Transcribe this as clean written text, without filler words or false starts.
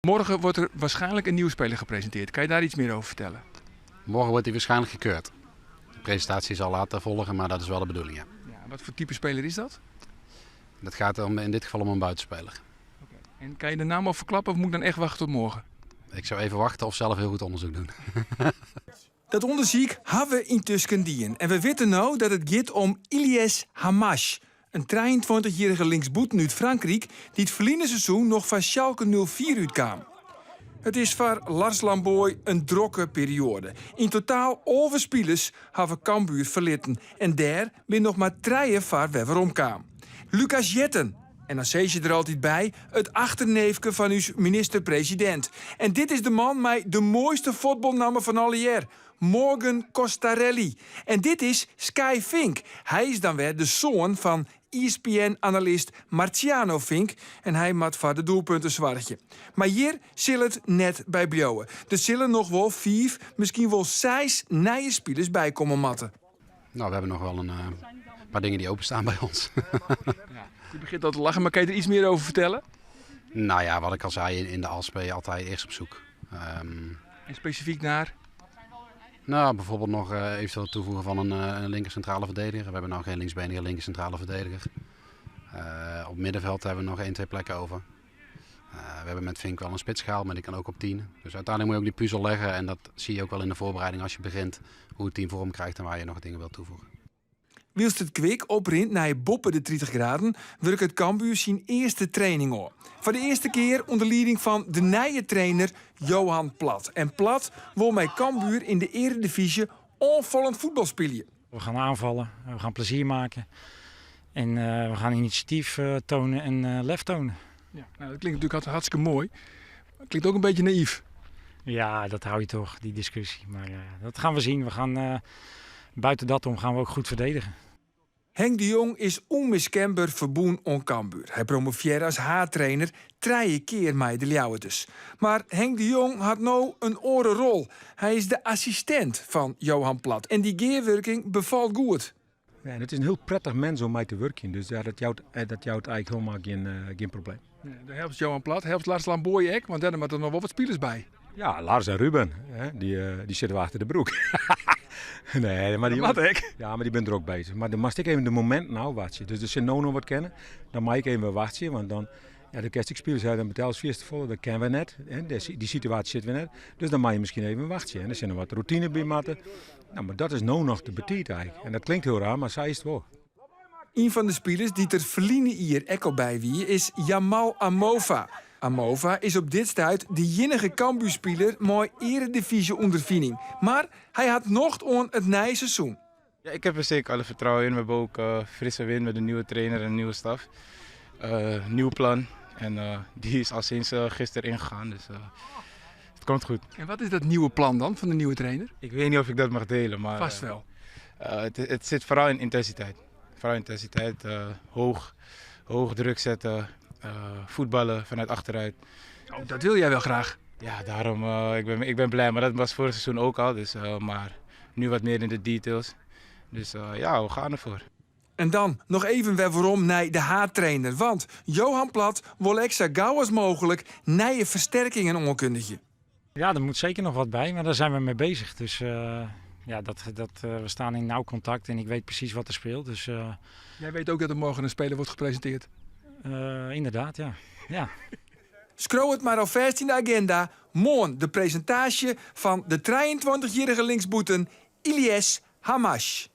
Morgen wordt er waarschijnlijk een nieuwe speler gepresenteerd. Kan je daar iets meer over vertellen? Morgen wordt hij waarschijnlijk gekeurd. De presentatie zal later volgen, maar dat is wel de bedoeling, ja. Ja, wat voor type speler is dat? Dat gaat om, in dit geval om een buitenspeler. Okay. En kan je de naam al verklappen of moet ik dan echt wachten tot morgen? Ik zou even wachten of zelf heel goed onderzoek doen. Dat onderzoek hebben we intussen dien. En we weten nu dat het gaat om Ilyes Hamache. Een 23-jarige linksboeten uit Frankrijk die het verleden seizoen nog van Schalke 04 uitkwam. Het is voor Lars Lambooy een drokke periode. In totaal 11 spelers hebben Cambuur verlitten. En daar ben nog maar drie van weer omkwam. Lucas Jetten. En dan zie je er altijd bij, het achterneefje van uw minister-president. En dit is de man met de mooiste voetbalnamen van alle jaar. Morgan Costarelli. En dit is Sky Fink. Hij is dan weer de zoon van ESPN-analyst Marciano Vink. En hij mat voor de doelpunten zwartje. Maar hier zal het net bij bliuwen. Er zullen nog wel 5, misschien wel 6 nieuwe spelers bij komen matten. Nou, we hebben nog wel een paar dingen die openstaan bij ons. Ja, je begint al te lachen, maar kan je er iets meer over vertellen? Nou ja, wat ik al zei, in de as ben je altijd eerst op zoek. En specifiek naar? Nou, bijvoorbeeld nog eventueel toevoegen van een linker centrale verdediger. We hebben nou geen linksbenige linker centrale verdediger. Op middenveld hebben we nog 1, 2 plekken over. We hebben met Vink wel een spits gehaald, maar die kan ook op 10. Dus uiteindelijk moet je ook die puzzel leggen. En dat zie je ook wel in de voorbereiding als je begint. Hoe het team vorm krijgt en waar je nog dingen wilt toevoegen. Wilst het kwik oprint naar boppen de 30 graden, werkt het Cambuur zijn eerste training op. Voor de eerste keer onder leiding van de nieuwe trainer Johan Plat. En Plat wil met Cambuur in de eredivisie aanvallend voetbal spelen. We gaan aanvallen, we gaan plezier maken en we gaan initiatief tonen en lef tonen. Ja, dat klinkt natuurlijk hartstikke mooi. Het klinkt ook een beetje naïef. Ja, dat hou je toch, die discussie. Maar dat gaan we zien. Buiten dat om gaan we ook goed verdedigen. Henk de Jong is onmiskenbaar verboen aan Cambuur. Hij promoveerde als haartrainer 3 keer met de Ljouwerters. Maar Henk de Jong had nou een orenrol. Hij is de assistent van Johan Plat. En die geerwerking bevalt goed. Ja, en het is een heel prettig mens om mee te werken. Dus ja, dat jouwt eigenlijk helemaal geen probleem. Ja, dan helpt Johan Plat, helpt Lars Lambooy ook, want daar moeten er nog wel wat spelers bij. Ja, Lars en Ruben, hè, die zitten wel achter de broek. Nee, maar die Dat jongen mag ik. Ja, maar die ben er ook bezig. Maar dan mag ik even de moment nou wachten. Dus als ze nou nog wat kennen, dan mag ik even wachten. Want dan, ja, de kerst ik spelers uit en betaal is te volle, dat kennen we net. Hè, die situatie zitten we net. Dus dan mag je misschien even wachten. En er zijn nog wat routine bij matten. Nou, maar dat is nou nog de betiet eigenlijk. En dat klinkt heel raar, maar zij is het wel. Een van de spelers die ter verliezen hier echo bij wie is Jamal Amova. Amova is op dit stuit de enige Cambuur-speler mooi eredivisie ondervinding. Maar hij had nog on het nieuwe seizoen. Ja, ik heb er zeker alle vertrouwen in. We hebben ook frisse wind met een nieuwe trainer en een nieuwe staf. Nieuw plan. En die is al sinds gisteren ingegaan. Dus het komt goed. En wat is dat nieuwe plan dan van de nieuwe trainer? Ik weet niet of ik dat mag delen. Maar, vast wel. Het zit vooral in intensiteit. Vooral intensiteit. Hoog druk zetten. Voetballen vanuit achteruit. Oh, dat wil jij wel graag. Ja, daarom ik ben blij. Maar dat was vorig seizoen ook al. Dus maar nu wat meer in de details. Dus we gaan ervoor. En dan nog even weer waarom naar de haattrainer. Want Johan Plat wil extra gauw als mogelijk nieuwe versterkingen onkundigje. Ja, er moet zeker nog wat bij, maar daar zijn we mee bezig. Dus ja, dat, dat we staan in nauw contact en ik weet precies wat er speelt. Dus Jij weet ook dat er morgen een speler wordt gepresenteerd? Inderdaad, ja. Ja. Scroll het maar alvast in de agenda. Morgen de presentatie van de 23-jarige linksboeten Ilyes Hamache.